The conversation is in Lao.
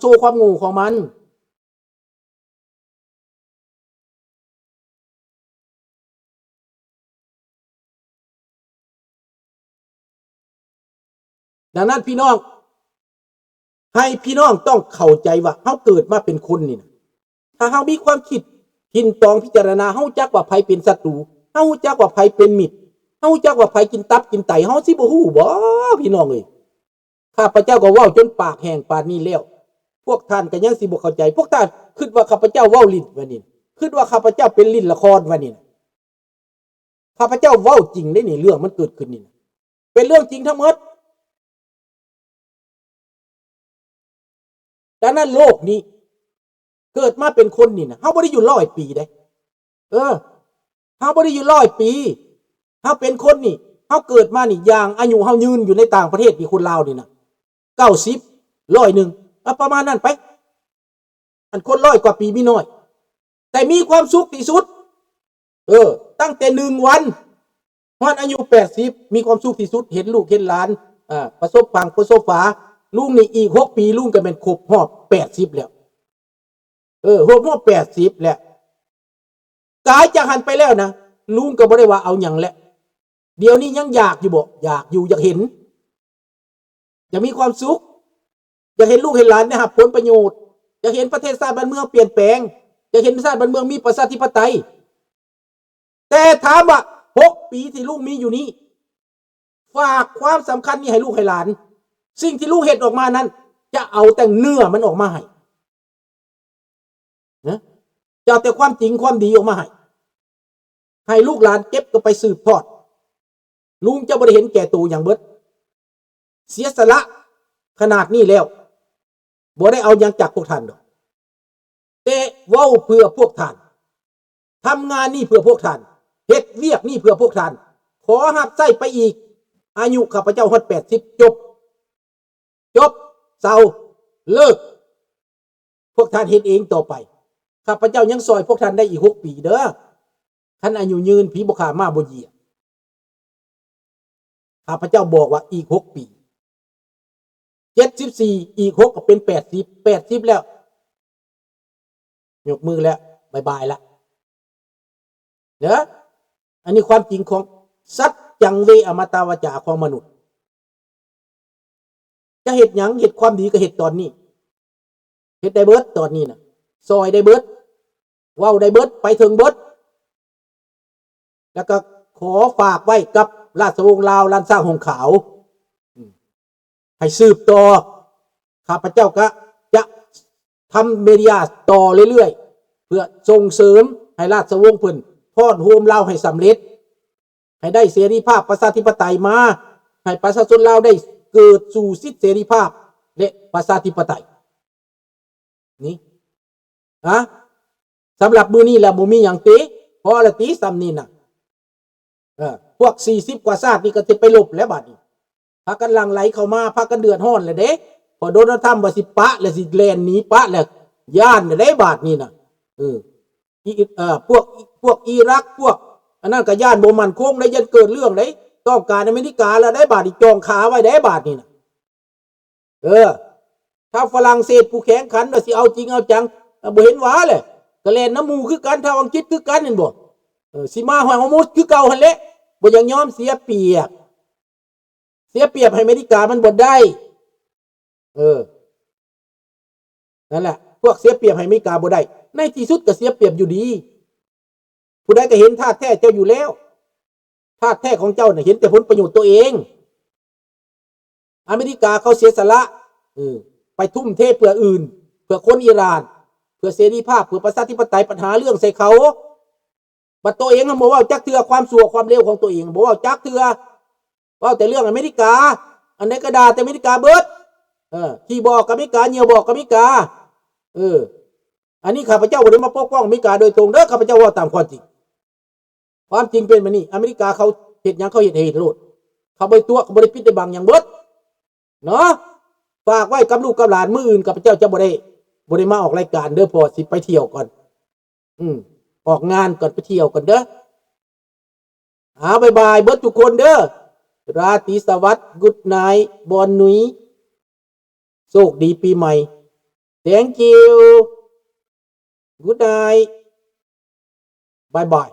ໂຊຄວາມໂງ່ຂອງມັນ. ດັ່ງນັ້ນພີ່ນ້ອງ ໃຫ້ພີ່ນ້ອງຕ້ອງເຂົ້າໃຈວ່າ ເຮົາເກີດມາເປັນຄົນນີ້ນະ ຖ້າເຮົາມີຄວາມຄິດ ກິນຕອງ ພິຈາລະນາ ເຮົາຮູ້ຈັກວ່າໃຜເປັນສັດຕູ ເຮົາຮູ້ຈັກວ່າໃຜເປັນມິດ ເຮົາຮູ້ຈັກວ່າໃຜກິນຕັບກິນໄຕ ເຮົາຊິບໍ່ຮູ້ບໍ ພີ່ນ້ອງເອີຍ? ຂ້າພະເຈົ້າກໍເວົ້າຈົນປາກແຫ້ງປານນີ້ແລ້ວ ພວກທ່ານກໍຍັງຊິບໍ່ເຂົ້າໃຈ. ພວກທ່ານຄິດວ່າຂ້າພະເຈົ້າເວົ້າຫຼິ້ນວ່ານີ້ ຄິດວ່າຂ້າພະເຈົ້າເປັນຫຼິ້ນລະຄອນວ່ານີ້. ຂ້າພະເຈົ້າເວົ້າຈິງເດ້ນີ້ ເລື່ອງມັນເກີດຂຶ້ນນີ້ນະ ເປັນເລື່ອງຈິງທັງໝົດ. ດັ່ງນັ້ນໂລກນີ້ ເກີດມາເປັນຄົນນີ້ນະ ເຮົາບໍ່ໄດ້ຢູ່ຮ້ອຍປີເດ້. ເອີ ເຮົາບໍ່ໄດ້ຢູ່ຮ້ອຍປີ. ເຮົາເປັນຄົນນີ້ ເຮົາເກີດມານີ້ ຢ່າງອາຍຸເຮົາຍືນຢູ່ໃນຕ່າງປະເທດນີ້ ຄົນລາວນີ້ນະ ເກົ້າສິບ ຮ້ອຍໜຶ່ງ ອາ ປະມານນັ້ນໄປ. ອັນຄົນຮ້ອຍກວ່າປີມີນ້ອຍ ແຕ່ມີຄວາມສຸກທີ່ສຸດ. ເອີ ຕັ້ງແຕ່ໜຶ່ງວັນຮອດອາຍຸແປດສິບ ມີຄວາມສຸກທີ່ສຸດ ເຫັນລູກເຫັນຫຼານ ອາ ປະສົບຝັ່ງປະສົບຝາ. ລຸງນີ້ອີກຫົກປີ ລຸງກໍແມ່ນຄົບຮອບແປດສິບແລ້ວ. ເອີ ຄົບຮອບແປດສິບແລ້ວ. ກາຍຈາກຫັ້ນໄປແລ້ວນະ ລຸງກໍບໍ່ໄດ້ວ່າເອົາຫຍັງແລ້ວ. ດຽວນີ້ຍັງຢາກຢູ່ບໍ່? ຢາກຢູ່ ຢາກເຫັນ ຢາກມີຄວາມສຸກ ຢາກເຫັນລູກເຫັນຫຼານໄດ້ຮັບຜົນປະໂຫຍດ ຢາກເຫັນປະເທດຊາດບ້ານເມືອງປ່ຽນແປງ ຢາກເຫັນຊາດບ້ານເມືອງມີປະຊາທິປະໄຕ. ແຕ່ຖາມວ່າຫົກປີທີ່ລຸງມີຢູ່ນີ້ ຝາກຄວາມສຳຄັນນີ້ໃຫ້ລູກໃຫ້ຫຼານ ສິ່ງທີ່ລຸງເຮັດອອກມານັ້ນ ຈະເອົາແຕ່ເນື້ອມັນອອກມາໃຫ້ ນະ ຈະເອົາແຕ່ຄວາມຈິງຄວາມດີອອກມາໃຫ້ ໃຫ້ລູກຫຼານເກັບກັນໄປສືບທອດ. ລຸງຈະບໍ່ໄດ້ເຫັນແກ່ໂຕຫຍັງເບິດ ເສຍສະຫຼະຂະໜາດນີ້ແລ້ວ ບໍ່ໄດ້ເອົາຫຍັງຈາກພວກທ່ານດອກ ແຕ່ເວົ້າເພື່ອພວກທ່ານ ທຳງານນີ້ເພື່ອພວກທ່ານ ເຮັດວຽກນີ້ເພື່ອພວກທ່ານ. ຂໍຮັບໃຊ້ໄປອີກ ອາຍຸຂ້າພະເຈົ້າຮອດແປດສິບ ຈົບ ຈົບ ເຊົາ ເລີກ. ພວກທ່ານເຮັດເອງຕໍ່ໄປ. ຂ້າພະເຈົ້າຍັງຊ່ອຍພວກທ່ານໄດ້ອີກຫົກປີເດີ້. ຄັນອາຍຸຍືນ ຜີບໍ່ຂ້າມາບໍ່ຢຽບ. ຂ້າພະເຈົ້າບອກວ່າອີກຫົກປີ ເຈັດສິບສີ່ ອີກຫົກກໍເປັນແປດສິບ ແປດສິບແລ້ວ ຍົກມືແລ້ວ ບາຍບາຍລະເດີ. ອັນນີ້ຄວາມຈິງຂອງສັດຈັງເວອະມະຕະວາຈາຂອງມະນຸດ. ຈະເຮັດຫຍັງ ເຮັດຄວາມດີກໍເຮັດຕອນນີ້ ເຮັດໄດ້ເບິດຕອນນີ້ນະ ຊ່ອຍໄດ້ເບິດ ເວົ້າໄດ້ເບິດ ໄປເຖິງເບິດ. ແລ້ວກໍຂໍຝາກໄວ້ກັບລາຊະວົງລາວ ລ້ານຊ້າງຫົງຂາວ ໃຫ້ສືບຕໍ່. ຂ້າພະເຈົ້າກໍຈະທຳເມເດຍຕໍ່ເລື້ອຍໆ ເພື່ອສົ່ງເສີມໃຫ້ລາຊະວົງເພິ່ນພ້ອນໂຮມລາວໃຫ້ສຳເລັດ ໃຫ້ໄດ້ເສລີພາບປະຊາທິປະໄຕມາ ໃຫ້ປະຊາຊົນລາວໄດ້ເກີດສູ່ສິດເສລີພາບ ແລະ ປະຊາທິປະໄຕ. ນີ້ ຮະ ສຳລັບມື້ນີ້ແລ້ວບໍ່ມີຫຍັງຕິ? ພໍລະຕິ ສ່ຳນີ້ນະ. ເອີ ພວກສີ່ສິບກວ່າຊາດນີ້ກໍຊິໄປລົບແລ້ວບາດນີ້ ພາກັນຫຼັ່ງໄຫຼເຂົ້າມາ ພາກັນເດືອດຮ້ອນແລ້ວເດ້. ເພາະໂດນັລທຳວ່າຊິປະ ແລ້ວຊິແລ່ນໜີປະ ແລ້ວຢ້ານແລ້ວເດ້ບາດນີ້ນະ. ເອີ ອີ ເອີ ພວກ ພວກອີຣັກ ພວກອັນນັ້ນກໍຢ້ານບໍ່ໝັ້ນຄົງໄດ້ ຢ້ານເກີດເລື່ອງໄດ້ ຕ້ອງການອາເມລິກາແລ້ວໄດ້ບາດນີ້ ຈ້ອງຂາໄວ້ໄດ້ບາດນີ້ນະ. ເອີ ຖ້າຝຣັ່ງເສດຜູ້ແຂງຂັນວ່າຊິເອົາຈິງເອົາຈັງ ບໍ່ເຫັນຫວາແຫຼະ ກໍແລ່ນນຳໝູ່ຄືກັນ ທ້າວອັງກິດຄືກັນແມ່ນບໍ່? ເອີ ຊິມາຫ້ອຍຮອຣມຸດຄືເກົ່າຫັ້ນແຫຼະ ບໍ່ຢາກຍອມເສຍປຽບ ເສຍປຽບໃຫ້ອາເມລິກາມັນບໍ່ໄດ້. ເອີ ນັ້ນແຫຼະ ພວກເສຍປຽບໃຫ້ອາເມລິກາບໍ່ໄດ້ ໃນທີ່ສຸດກໍເສຍປຽບຢູ່ດີ. ຜູ້ໃດກໍເຫັນທ່າແທ້ເຈົ້າຢູ່ແລ້ວ ທ່າແທ້ຂອງເຈົ້ານະ ເຫັນແຕ່ຜົນປະໂຫຍດຕົວເອງ. ອາເມລິກາເຂົາເສຍສະຫຼະ ເອີ ໄປທຸ່ມເທເພື່ອອື່ນ ເພື່ອຄົນອີຣານ ເພື່ອເສລີພາບ ເພື່ອປະຊາທິປະໄຕ ບັດຫາເລື່ອງໃສ່ເຂົາ. ບັດຕົວເອງຫັ້ນບໍ່ເວົ້າຈັກເທື່ອ ຄວາມຊົ່ວຄວາມເລວຂອງຕົວເອງ ບໍ່ເວົ້າຈັກເທື່ອ ເວົ້າແຕ່ເລື່ອງອາເມລິກາ ອັນໃດກໍດ່າແຕ່ອາເມລິກາເບິດ. ເອີ ຂີ້ບໍ່ອອກກັບອາເມລິກາ ເຫຍື້ອບໍ່ອອກກັບອາເມລິກາ. ເອີ ອັນນີ້ຂ້າພະເຈົ້າບໍ່ໄດ້ມາປົກປ້ອງອາເມລິກາໂດຍຕົງເດີ ຂ້າພະເຈົ້າເວົ້າຕາມຄວາມຈິງ. ຄວາມຈິງເປັນແບບນີ້ ອາເມລິກາເຂົາເຮັດຫຍັງ ເຂົາເຮັດໃຫ້ເຮັດໂລດ ເຂົາບໍ່ໄດ້ຕົວະ ເຂົາບໍ່ໄດ້ປິດໄດ້ບັງຫຍັງເບິດເນາະ. ຝາກໄວ້ກັບລູກກັບຫຼານ ມື້ອື່ນຂ້າພະເຈົ້າຈະບໍ່ໄດ້ ບໍ່ໄດ້ມາອອກລາຍການເດີ ເພາະວ່າຊິໄປທ່ຽວກ່ອນ ອືມ ອອກງານກ່ອນ ໄປທ່ຽວກ່ອນເດີ. ອາ ບາຍບາຍເບິດທຸກຄົນເດີ ລາຕີສະຫວັດ Good night ບອນນຸຍ ໂຊກດີປີໃໝ່. Thank you. Good night. Bye bye.